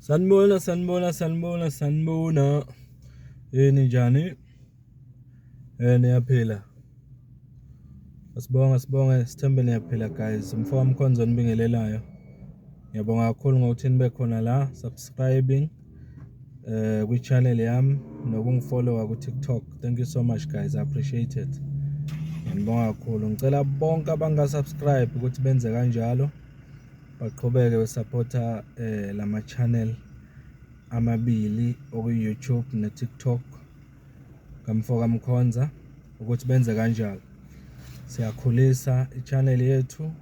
Sanibona, sanibona, sanibona, sanibona. Ninjani? Niyaphila? Asibonge, sibonge, sithembe niyaphila guys. Umfowami Mkhonza onibingelelayo. Ngiyabonga kakhulu ngokuthi nibe khona la, subscribing kwi-channel yami nokungifollowa ku-TikTok. Thank you so much guys, I appreciate it. Ngiyabonga kakhulu. Ngicela bonke abanga-subscribe ukuthi benze kanjalo. Baqhubeke besupporta lama channel amabili oku-YouTube ne-TikTok kamfoka Mkhonza ukuthi benze kanjalo. Siyakhulisa i-channel yethu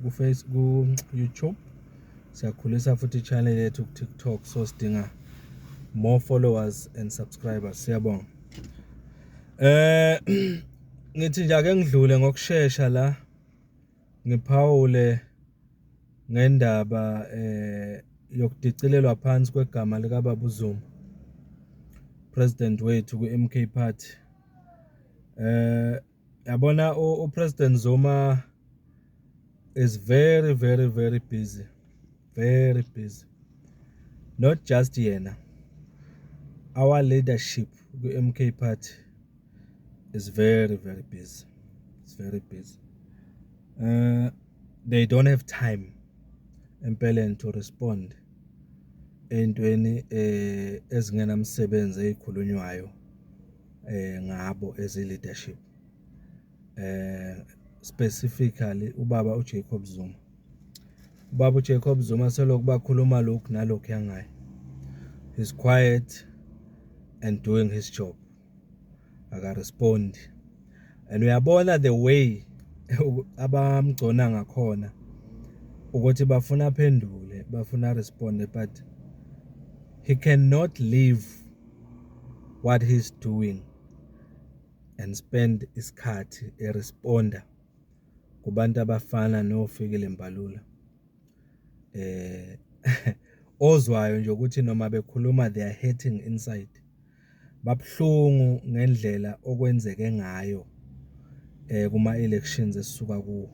ku-Face, ku-YouTube, siyakhulisa futhi i-channel yethu ku-TikTok, so sidinga more followers and subscribers. Siyabonga. Ngithi nje ake ngidlule ngokushesha la, ngiphawule ngendaba yokudicilelwa phansi kwegama lika Baba uZuma, president wethu ku-MK Party. Yabona, uPresident Zuma is very, very, very busy, very busy. Not just yena, our leadership ku-MK Party is very, very busy. It's very busy. They don't have time empeleni to respond entweni ezingenamsebenzi ezikhulunywayo ngabo as leadership, specifically ubaba uJacob Zuma. Ubaba uJacob Zuma selokhu bakhuluma lokhu nalokhu yangaye, he's quiet and doing his job, aka-respond. And uyabona the way abamgcona ngakhona ukuthi bafuna aphendule, bafuna respond, but he cannot leave what he's doing and spend isikhathi eresponda kubantu abafana noFikile Mbalula, ozwayo nje ukuthi noma bekhuluma they are hurting inside, babuhlungu ngendlela okwenzeke ngayo kuma elections esisuka kuwo,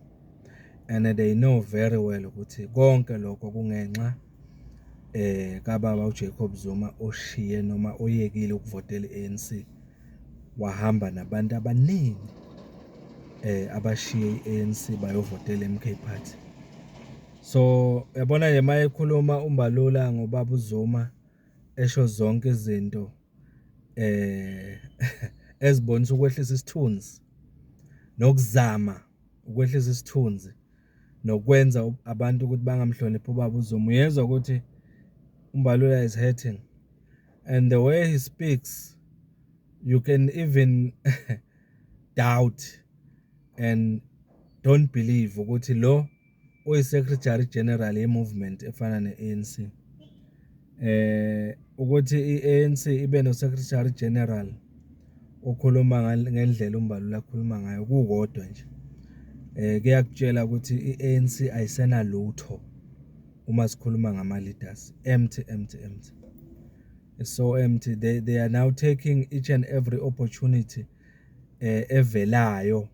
and they know very well ukuthi konke lokho kungenxa kababa uJacob Zuma oshiye noma oyekile ukuvotela i-ANC, wahamba nabantu abaningi abashiye i-ANC bayovotela MK Party. So yabona nje mayekhuluma uMbalula ngobaba uZuma, esho zonke izinto ezibonisa ukwehlisa isithunzi nokuzama ukwehlisa isithunzi nokwenza abantu ukuthi bangamhloniphi ubaba uZuma, uyezwa ukuthi uMbalula is hurting. And the way he speaks, you can even doubt and don't believe ukuthi lo oyi-secretary general ye-movement efana ne-ANC. Ukuthi i-ANC ibe no-secretary general okhuluma ngendlela uMbalula akhuluma ngayo kukodwa nje kuyakutshela ukuthi i-ANC ayisenalutho uma sikhuluma ngama leaders. Empty, empty, empty. It's so empty. They are now taking each and every opportunity evelayo,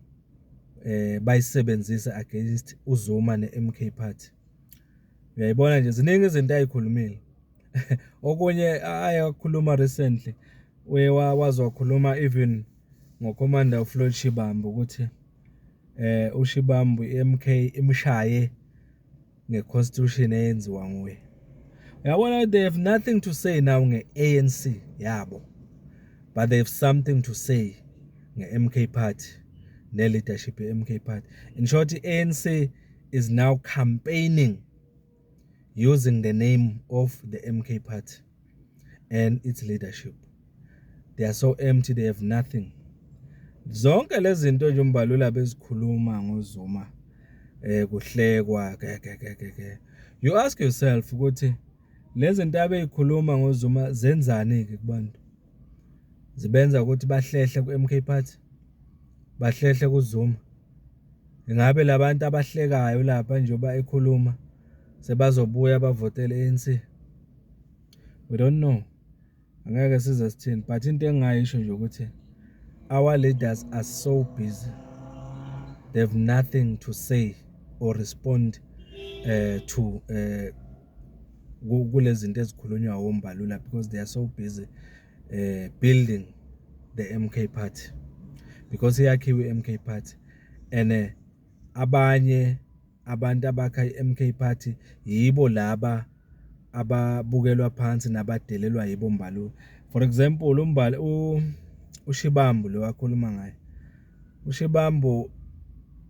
bayisebenzisa against uZuma ne-MK Party. Uyayibona nje, ziningi izinto ayikhulumile. Okunye ayakhuluma recently, uye waze wakhuluma even ngoCommander uFloyd Shivambu ukuthi uShivambu i-MK imshaye ngeconstitution eyenziwa nguye. Uyabona, they have nothing to say now nge-ANC yabo, but they have something to say nge-MK Party ne-leadership ye-MK Party. In short, i-ANC is now campaigning using the name of the MK Party and its leadership. They are so empty, they have nothing. Zonke lezi zinto nje uMbalula bezikhuluma ngoZuma, kuhlekwa ke ke ke ke ke. You ask yourself ukuthi lezi zinto abeyikhuluma ngoZuma zenzani ke kubantu? Zibenza ukuthi bahlehle ku-MK Party, bahlehle kuZuma. Ingabe labantu abahlekayo lapha njengoba ekhuluma sebazobuya bavotele ANC? We don't know. Angeke size sithini, but into engingayisho nje ukuthi our leaders are so busy, they have nothing to say or respond to Kulezi zinto ezikhulunywa oMbalula because they are so busy building the MK Party, because iyakhiwe i-MK Party and abanye abantu abakha i-MK Party yibo laba ababukelwa phansi nabadelelwa yibo Mbalula. For example, uMbali, uShivambu lo akhuluma ngaye, uShivambu,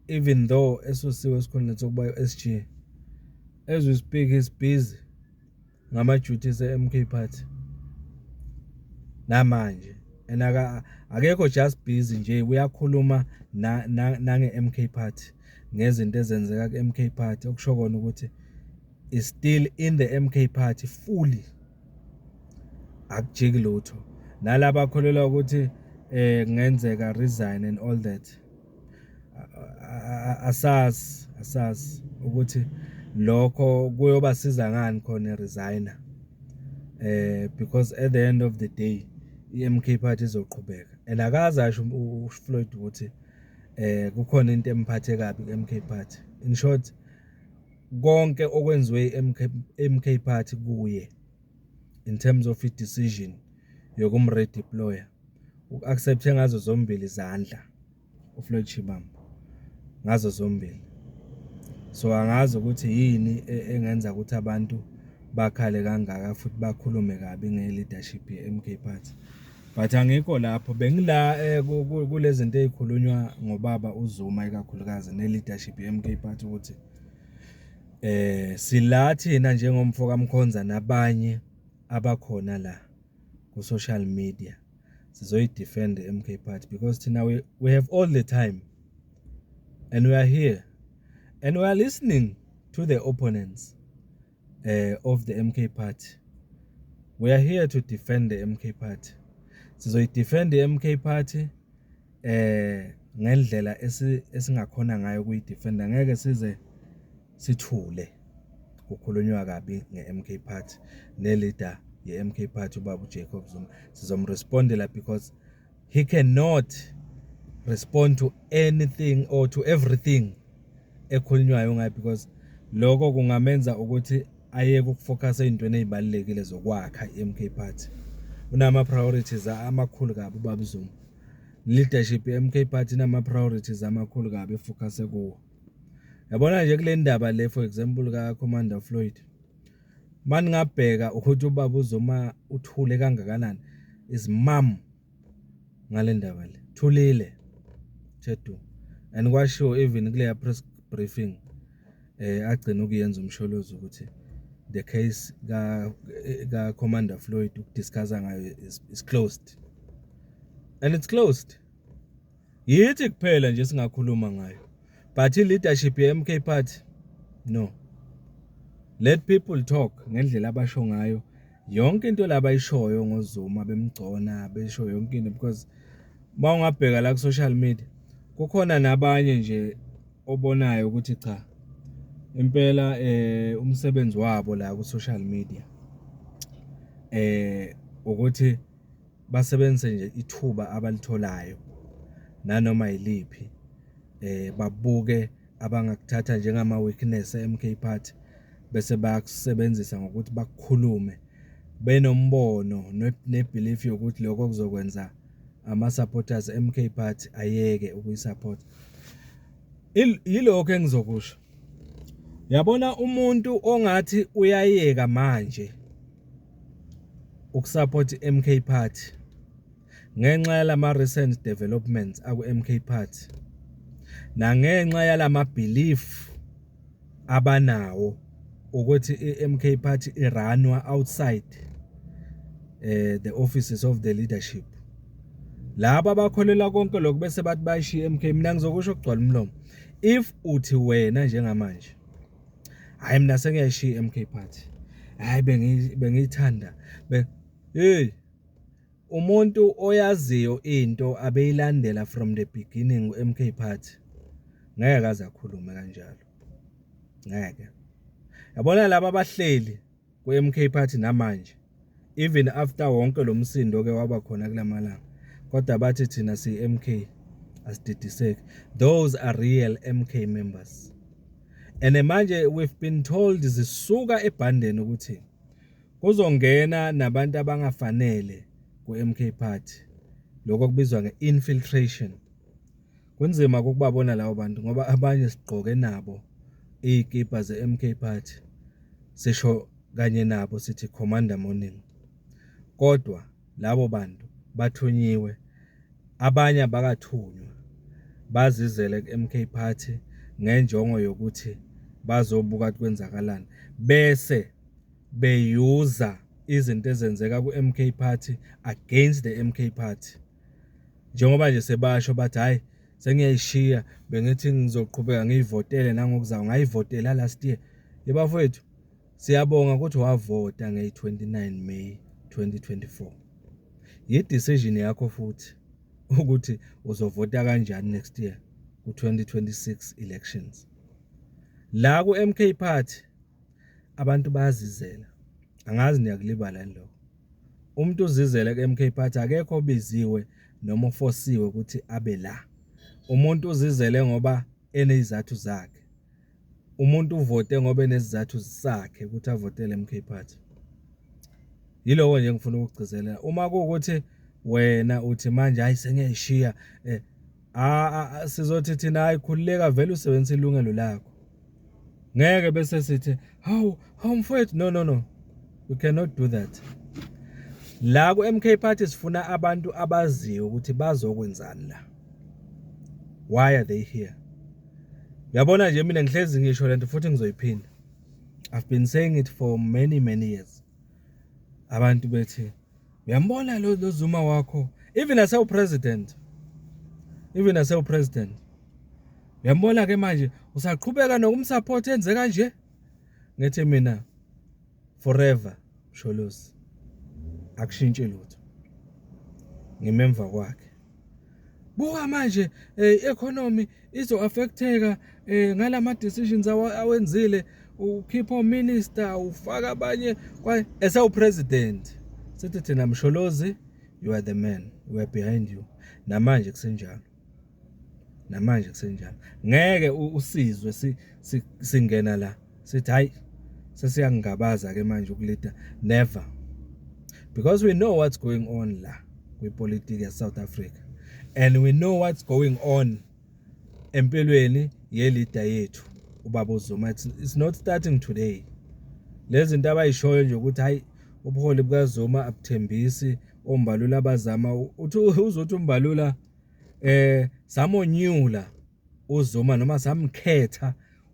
even though esusiwe esikhundleni sokuba u-SG, as we speak is busy ngama-duties e-MK Party namanje and akekho just busy nje, uyakhuluma nange-MK Party, ngezinto ezenzeka ku-MK Party, okusho kona ukuthi is still in the MK Party fully, akujiki lutho. Nalaba akholelwa ukuthi kungenzeka resign and all that, asazi ukuthi lokho kuyobasiza ngani khona resigner, because at the end of the day i-MK Party izoqhubeka and akaze asho uFloyd ukuthi kukhona into emphathe kabi ku-MK Party. In short, konke okwenziwe i-MK MK Party kuye in terms of i-decision yokum-redeploya, u-accept-e ngazo zombili izandla uFloyd Shivambu, ngazo zombili. So angazi ukuthi yini engenza ukuthi abantu bakhale kangaka futhi bakhulume kabi nge-leadership ye-MK Party, but angikho lapho, bengila kule zinto ey'khulunywa ngobaba uZuma, ikakhulukazi ne-leadership ye-MK Party, ukuthi sila thina njengomfo kaMkhonza nabanye abakhona la ku-social media, sizoyi-defend i-MK Party because thina we have all the time and we are here and we are listening to the opponents of the MK Party. We are here to defend the MK Party. Sizoyi-defend i-MK Party ngendlela esingakhona ngayo ukuyidefenda. Ngeke size sithule kukhulunywa kabi nge-MK Party ne-leader ye-MK Party, ubaba uJacob Zuma. Sizomrespondela because he cannot respond to anything or to everything ekhulunywayo ngayo, because lokho kungamenza ukuthi ayeke ukufocus ey'ntweni ey'balulekile zokwakha i-MK Party. Unama priorities amakhulu kabi ubaba uZuma. Leadership ye-MK Party inama priorities amakhulu kabi efocus kuwo. Yabona nje kule ndaba le, for example, ka Commander Floyd, maningabheka ukuthi ubaba uZuma uthule kangakanani, is mum ngale ndaba le, thulile du, and kwashiwo even kuleya press briefing agcina ukuyenza uMsholozi ukuthi the case ka Commander Floyd, ukudiscussa ngayo is closed and it's closed. Yithi kuphela nje singakhuluma ngayo, but i-leadership ye-MK Party, no, let people talk ngendlela abasho ngayo yonke into labayishoyo ngoZuma, bemgcona, besho yonke into, because mawungabheka la ku social media kukhona nabanye nje obonayo ukuthi cha, impela umsebenzi wabo la ku social media ukuthi basebenzise nje ithuba abalitholayo nanoma yiliphi, babuke abangakuthatha njengama weakness eMK Party bese bayakusebenzisa ngokuthi bakukhulume benombono nebelief yokuthi lokho kuzokwenza ama-supporters MK Party ayeke ukuyisupport. Yilokho engizokusho. Yabona, umuntu ongathi uyayeka manje ukusupport MK Party ngenxa yalama recent developments aku MK Party nangenxa yalama belief abanawo ukuthi i-MK Party irunwa outside the offices of the leadership, laba abakholelwa konke lokho bese bathi bayishiya MK, mina ngizokusho okugcwala umlomo, if uthi wena njengamanje, "Hayi, mina sengiyayishiya MK Party, hayi, bengiyithanda," hey, umuntu oyaziyo into abeyilandela from the beginning u-MK Party ngeke aze akhulume kanjalo, ngeke. Yabona laba abahleli ku-MK Party namanje, even after wonke lo msindo ke waba khona kulamalanga, kodwa bathi thina siyi-MK, asididiseki, those are real MK members. And manje we've been told zisuka ebhandeni ukuthi Kuzongena nabantu abangafanele ku-MK Party, lokho okubizwa nge-infiltration. Kunzima ukubabona labo bantu ngoba abanye sigqoke nabo iy'kibha ze-MK Party, sisho kanye nabo sithi Commander Morning. Kodwa labo bantu bathunyiwe, abanye abakathunywa, bazizele ku-M_K Party ngenjongo yokuthi bazobuka ukuthi kwenzakalani, bese beyuza izinto ezenzeka ku-M_K Party against the M_K Party. Njengoba nje sebasho bathi, hhayi, sengiyayishiya, bengithi ngizoqhubeka ngiyivotele nangokuzayo, ngayivotela last year. Ye bafowethu, siyabonga ukuthi wavota ngeyi-29 May 2024. I-decision yakho futhi ukuthi uzovota kanjani next year ku-2026 elections. La ku-M_K Party abantu bayazizela, angazi niyakulibala yini lokho. Umuntu uzizele ku-M_K Party, akekho obiziwe noma ofosiwe ukuthi abe la. Umuntu uzizele ngoba enezizathu zakhe. Umuntu uvote ngoba enesizathu sakhe ukuthi avotele M_K Party. Yiloko nje engifuna ukukugcizelela. Uma kuwukuthi wena uthi manje, hayi, sengiyayishiya, sizothi thina, hayi, khululeka, vele usebenzisa ilungelo lakho. Ngeke bese sithi, "Hawu, hawu mfowethu." No, no, no, we cannot do that. La ku-M_K Party sifuna abantu abaziyo ukuthi bazokwenzani la, why are they here. Uyabona nje, mina ngihlezi ngisho lento futhi ngizoyiphinda. I've been saying it for many, many years. Abantu bethi, "Uyambona lo Zuma wakho," even as president, even as president, "Uyambona ke manje usaqhubeka nokumsupport enze kanje." Ngithi mina, forever Msholozi, akushintshi lutho, ngimemva kwakhe. Buka manje, economy izo affecteka ngalama decisions awenzile, ukhipha minister, ufaka abanye kwa esewu president. Sithi thina, "Msholozi, you are the man, we are behind you." Namanje kusenjalo, namanje kusenjalo. Ngeke usizwe singena la sithi, "Hayi, sesiyangabaza ke manje ukulida." Never, because we know what's going on la kwipolitiki ya South Africa and we know what's going on empilweni ye-leader yethu, ubaba uZuma. It's not starting today. Lezi zinto abayishoyo nje ukuthi, hayi, ubuholi bukaZuma abuthembisi, oMbalula abazama uthi uzothi uMbalula samonyula uZuma noma samkhetha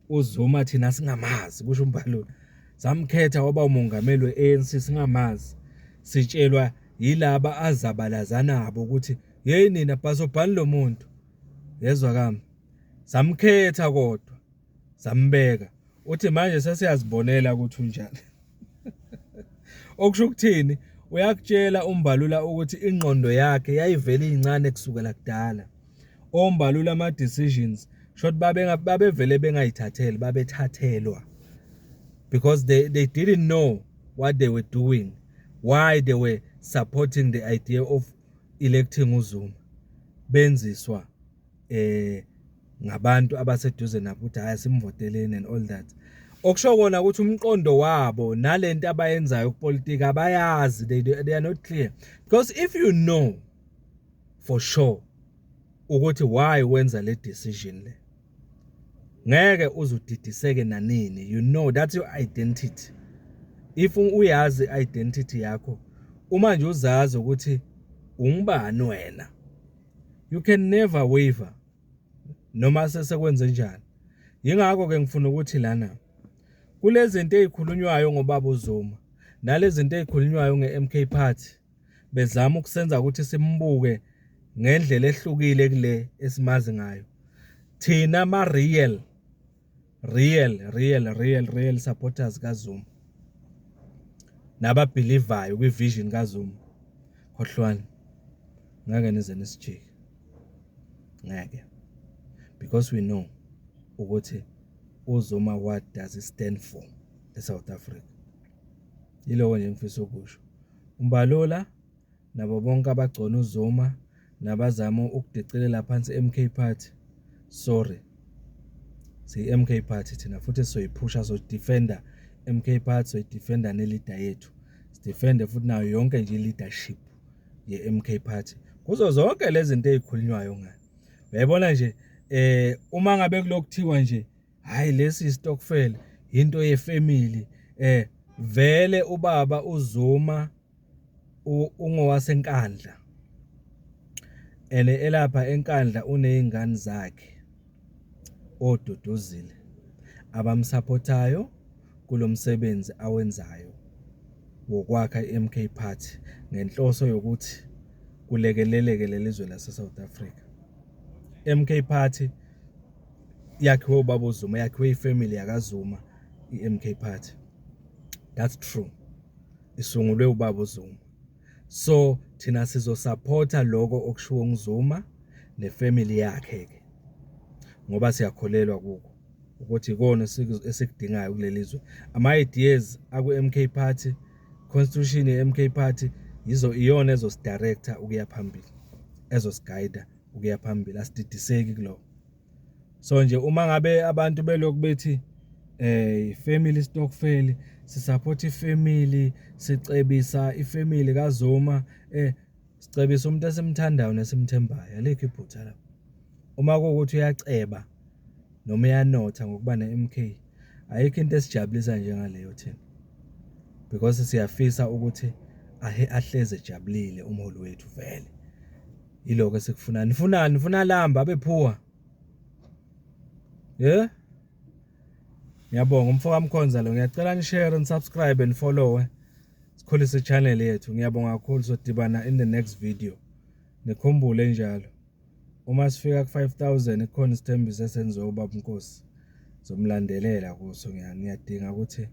uZuma thina singamazi, kusho uMbalula, samkhetha waba umongameli we-ANC singamazi, sitshelwa yilaba azabalaza nabo ukuthi, "Hey nina, bhasobhani lo muntu." Yezwa kami, samkhetha kodwa sambeka. Uthi manje sesiyazibonela ukuthi unjani. Okusho ukuthini? Uyakutshela uMbalula ukuthi ingqondo yakhe yayivele incane kusukela kudala. OMbalula ama decisions short babe babevele bengayithatheli, babethathelwa, because they didn't know what they were doing, why they were supporting the idea of electing uZuma. Benziswa ngabantu abaseduze nabo ukuthi, "Hayi, simvoteleni," and all that. Okusho kona ukuthi umqondo wabo nalento abayenzayo kupolitiki abayazi. They are not clear, because if you know for sure ukuthi why wenza le decision le, ngeke uzudidiseke nanini. You know that's your identity. If uyazi identity yakho, uma nje uzazi ukuthi ungubani wena, you can never waver noma sesekwenze njani. Yingakho ke ngifuna ukuthi lana kulezi zinto ezikhulunywayo ngobaba uZuma nalezi zinto ezikhulunywayo ngeMK Party, bezama ukusenza ukuthi simbuke ngendlela ehlukile kule esimazi ngayo thina, ama real, real, real, real, real supporters kaZuma nababelievayo kwivision kaZuma, khohlwani, ngeke nize nisijike, ngeke, because we know ukuthi uZuma, what does he stand for eSouth Africa. Yiloko nje ngifisa ukusho. UMbalula nabo bonke abagcona uZuma nabazama ukudicilela phansi MK Party, sorry, siyi MK Party thina futhi sizoyiphusha, soyidefenda MK Party, soyidefenda ne-leader yethu. Sidefende futhi nayo yonke nje i-leadership ye-MK Party kuzo zonke lezi zinto ey'khulunywayo ngayo. Uyayibona nje uma ngabe kulokuthiwa nje hhayi lesi istokfela into yefamily, vele ubaba uZuma ungowaseNkandla and elapha eNkandla uney'ngane zakhe oDuduzile abamsaphothayo kulo msebenzi awenzayo wokwakha i-M_K Party ngenhloso yokuthi kulekeleleke leli zwe lase-South Africa. M_K Party yakhiwe ubaba uZuma, yakhiwe ifamily yakaZuma i-M_K Party. That's true. Isungulwe ubaba uZuma. So thina sizosupport-a lokho okushiwo nguZuma nefamily yakhe-ke ngoba siyakholelwa kukho ukuthi ikona esikudingayo kuleli zwe. Ama-ideas aku-M_K Party, constitution ye-M_K Party yizo iyona ezosi-direct-a ukuya phambili, ezosi-guide-a ukuya phambili, asididiseki kulokho. So nje uma ngabe abantu belokhu bethi family stokvel, si-support ifamily, sicebisa ifamily kaZuma, sicebisa umuntu esimthandayo nesimthembayo, alikho iphutha lapho. Uma kuwukuthi uyaceba noma uyanotha ngokuba ne-M_K, ayikho into esijabulisa njengaleyo thina because siyafisa ukuthi ahlezi ejabulile umholi wethu vele. Yiloko esikufunayo. Nifunani? Nifuna alambe abe poor? Yeah? Ngiyabonga umfo kaMkhonza lo. Ngiyacela ni-share, ni-subscribe and follow. Sikhulise i-channel yethu. Ngiyabonga kakhulu, sodibana in the next video. Nikhumbule njalo uma sifika ku-5000 kukhona isithembiso esenziwe ubaba uNkosi. Zomlandelela kuso, ngiyadinga ukuthi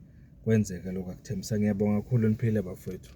kwenzeke lokho akuthembisa. Ngiyabonga kakhulu, niphile bafowethu.